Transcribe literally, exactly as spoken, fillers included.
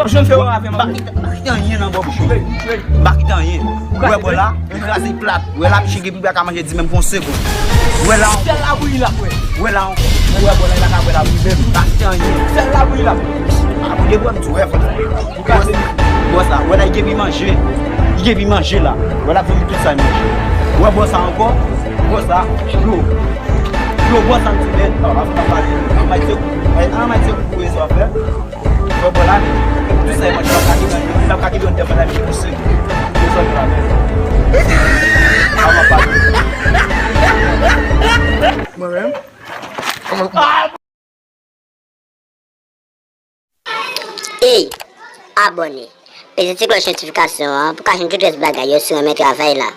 pa janm fè wè avè m. M pa kite, m pa kite anyen nan bò bouch ou. M pa kite anyen. Ou wè bò la, li kraze plat. Ou wè la, misye gen pi byen ka manje di menm pou yon segonn. Ou wè la, sèl la bouyi l ap wè. Ou wè la, ou wè bò la, li pa ka wè la bouyi menm. M pa kite anyen. Sèl la bouyi l ap wè. A, pou de bò, m di, wè, fò. Bò sa, wè la, li gen pi manje. Li gen pi manje la. Wè la, pou tout sa manje. Wè bò sa ankò. Bò sa, dlo. Dlo, bò sa, m di, men, non, la, fò m pale. An, m a di, an, m a di, pou sa fè. Wè bò la, tout sa, manje, pa ka ki, pa ka ki yon tèfè la, ki pouse. Pou sa, la, men. An, m a pale. Mwen menm. Ey, abòne. Peze ti klòch notifikasyon an pou w ka jwenn tout rès bagay yo si w renmen travay la.